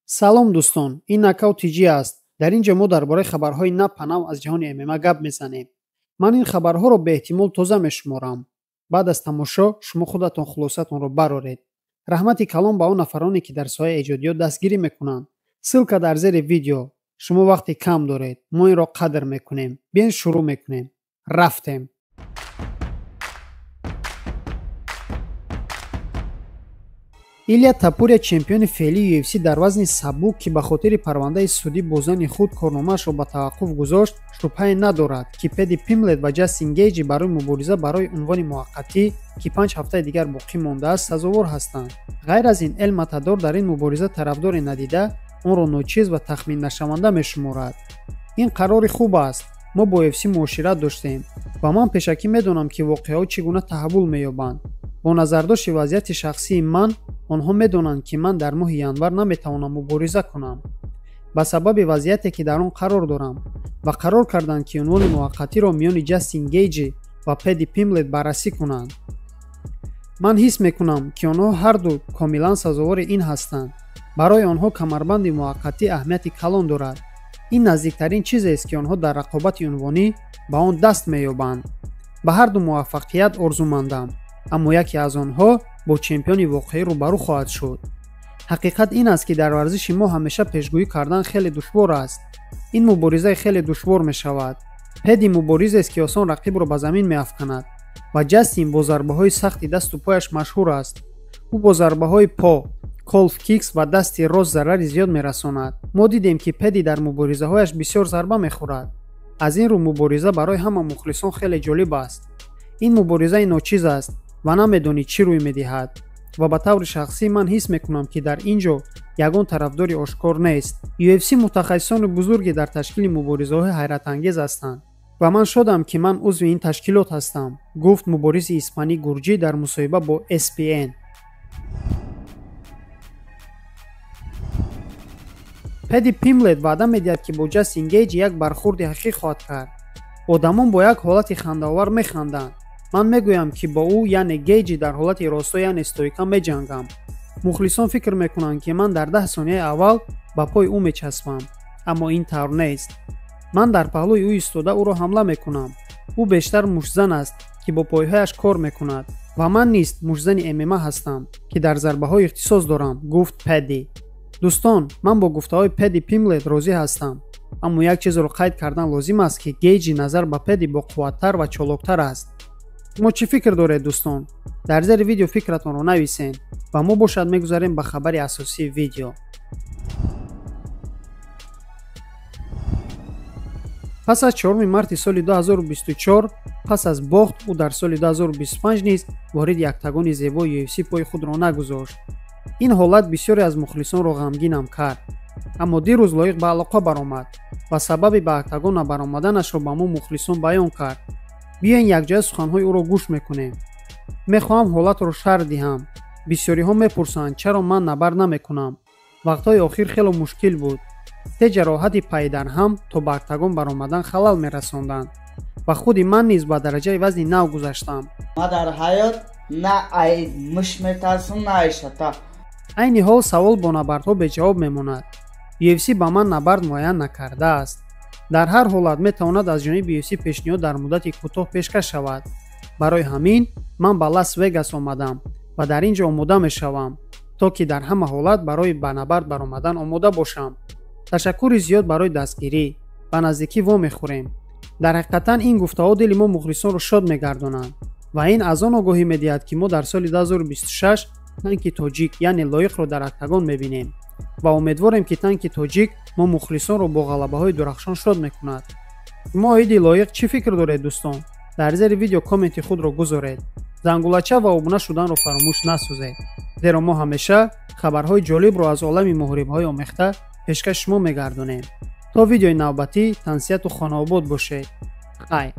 Салом дӯстон, ин Нокаут ТЖ аст. Дар ин ҷо мо дар бораи хабарҳои нав па нав аз ҷаҳони ММА гап мезанем. Ман ин хабарҳоро беэҳтимол тоза мешуморам. Баъд аз тамошо шумо худатон хулосатонро бароред. Раҳмати калон ба он нафароне, ки дар соҳаи эҷодиёт дастгирӣ мекунанд. Ссылка дар зери видео. Шумо вақти кам доред. Мо инро қадр мекунем. Биён шурӯъ мекунем. Рафтем. Илия Топурия, чемпиони феълии UFC дар вазни сабук, ки ба хотири парвандаи судӣ бо зани худ корномаашро ба таваққуф гузошт, шубҳае надорад, ки Педи Пимблет ва Ҷастин Гейҷи барои мубориза барои унвони муваққатӣ, ки 5 ҳафтаи дигар боқӣ мондааст, сазовор ҳастанд. Ғайр аз ин, Эл Матадор дар ин мубориза тарафдоре надида, онро ночиз ва тахминнашаванда мешуморад. Ин қарори хуб аст. Мо бо UFC муошират доштем ва ман пешакӣ медонам, ки воқеаҳо чӣ гуна таҳаввул меёбанд. Бо назардошти вазъияти шахсии ман, онҳо медонанд, ки ман дар моҳи январ наметавонам мубориза кунам ба сабаби вазъияте, ки дар он қарор дорам, ва қарор карданд, ки унвони муваққатиро миёни Ҷастин Гейҷи ва Педи Пимблет баррасӣ кунанд. Ман ҳис мекунам, ки онҳо ҳарду комилан сазовори ин ҳастанд. Барои онҳо камарбанди муваққатӣ аҳамияти калон дорад. Ин наздиктарин чизест, ки онҳо дар рақобати унвонӣ ба он даст меёбанд. Ба ҳарду муваффақият орзумандам, аммо яке аз онҳо бо чемпиони воқеӣ рӯбарӯ хоҳад шуд. Ҳақиқат ин аст, ки дар варзиши мо ҳамеша пешгӯӣ кардан хеле душвор аст. Ин муборизаи хеле душвор мешавад. Педи муборизест, ки осон рақибро ба замин меафканад, ва Ҷастин бо зарбаҳои сахти дасту пояш машҳур аст. Ӯ бо зарбаҳои по, calf kicks ва дасти рост зарари зиёд мерасонад. Мо дидем, ки Педи дар муборизаҳояш бисёр зарба мехӯрад. Аз ин рӯ мубориза барои ҳама мухлисон хеле ҷолиб аст. Ин муборизаи ночиз аст ва намедонӣ, чӣ рӯй медиҳад, ва ба таври шахсӣ ман ҳис мекунам, ки дар ин ҷо ягон тарафдори ошкор нест. UFC мутахассисони бузурге дар ташкили муборизаҳои ҳайратангез ҳастанд ва ман шодам, ки ман узви ин ташкилот ҳастам, гуфт муборизи испанӣ гурҷӣ дар мусоҳиба бо ESPN. Педи Пимблет ваъда медиҳад, ки бо Ҷастин Гейҷи як бархурди ҳақиқӣ хоҳад кард. Одамон бо як ҳолати хандаовар механданд. Ман мегӯям, ки бо ӯ, яъне Гейҷи, дар ҳолати росто, яъне стойка меҷангам. Мухлисон фикр мекунанд, ки ман дар 10 сонияи аввал ба пои ӯ мечаспам, аммо ин тавр нест. Ман дар паҳлӯи ӯ истода ӯро ҳамла мекунам. Ӯ бештар муштзан аст, ки бо пойҳояш кор мекунад, ва ман низ муштзани ММА ҳастам, ки дар зарбаҳо ихтисос дорам, гуфт Педди. Дӯстон, ман бо гуфтаҳои Педди Пимблет розӣ ҳастам, аммо як чизро қайд кардан лозим аст, ки Гейҷи назар ба Педди боқувваттар ва чолоктар аст. Шумо чӣ фикр доред, дӯстон? Дар зери видео фикратонро нависед ва мо бошад мегузарем ба хабари асосии видео. Пас аз 4 марти соли 2024, пас аз бохт, ӯ дар соли 2025 низ вориди октагони зебои UFC пои худро нагузошт. Ин ҳолат бисёре аз мухлисонро ғамгинам кард, аммо дирӯз Лоиқ ба алоқа баромад ва сабаби ба октагон набаромаданашро ба мо мухлисон баён кард. Биёен, якҷоя суханҳои ӯро гӯш мекунем. Мехоҳам ҳолатро шарҳ диҳам. Бисёриҳо мепурсанд, чаро ман набард намекунам. Вақтҳои охир хело мушкил буд. Се ҷароҳати пайдарҳам то ба октагон баромадан халал мерасонданд ва худи ман низ ба дараҷаи вазни нав гузаштам. Ма дар ҳаёт на ай муш метарсам, на ай шата. Айни ҳол савол бо набардҳо беҷавоб мемонад. UFC ба ман набард муайян накардааст. Дар ҳар ҳолат метавонад аз ҷониби UFC пешниҳод дар муддати кӯтоҳ пешкаш шавад. Барои ҳамин ман ба Лас Вегас омадам ва дар ин ҷо омода мешавам, то ки дар ҳама ҳолат барои ба набард баромадан омода бошам. Ташаккури зиёд барои дастгирӣ. Ба наздикӣ вомехӯрем. Дар ҳақиқатан ин гуфтаҳо дили мо мухлисонро шод мегардонанд ва ин аз он огоҳӣ медиҳад, ки мо дар соли 2026 танки тоҷик, яъне Лоиқро дар октагон мебинем ва умедворем, ки танки тоҷик мо мухлисонро бо ғалабаҳои дурахшон шод мекунад. Шумо оиди Лоиқ чӣ фикр доред, дӯстон? Дар зери видео комменти худро гузоред. Зангулача ва обуна шуданро фаромӯш насозед, зеро мо ҳамеша хабарҳои ҷолибро аз олами муҳорибаҳои омехта пешкаши шумо мегардонем. То видеои навбатӣ тансиҳату хонаобод бошед. Хайр.